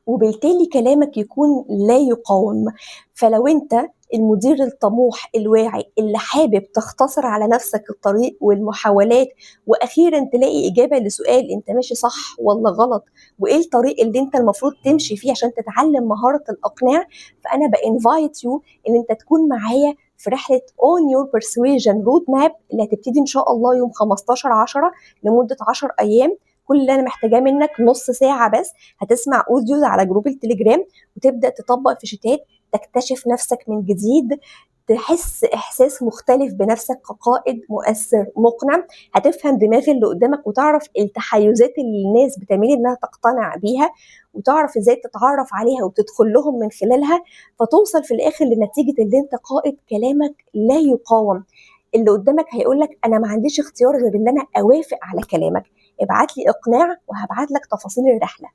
وبالتالي كلامك يكون لا يقاوم. فلو انت المدير الطموح الواعي اللي حابب تختصر على نفسك الطريق والمحاولات، واخيرا تلاقي اجابه لسؤال انت ماشي صح ولا غلط، وايه الطريق اللي انت المفروض تمشي فيه عشان تتعلم مهارة الاقناع، فانا ب invite you ان انت تكون معايا في رحله Own Your Persuasion Road Map اللي هتبتدي ان شاء الله يوم 15/10 لمدة 10 ايام. كل اللي انا محتاجاه منك نص ساعة بس، هتسمع audios على group التليجرام وتبدا تطبق في شيتات، تكتشف نفسك من جديد، تحس احساس مختلف بنفسك كقائد مؤثر مقنع، هتفهم دماغ اللي قدامك وتعرف التحيزات اللي الناس بتميل انها تقتنع بيها، وتعرف ازاي تتعرف عليها وتدخل لهم من خلالها، فتوصل في الاخر لنتيجة اللي انت قائد كلامك لا يقاوم. اللي قدامك هيقول لك انا ما عنديش اختيار غير ان انا اوافق على كلامك. ابعت لي اقناع وهبعت لك تفاصيل الرحلة.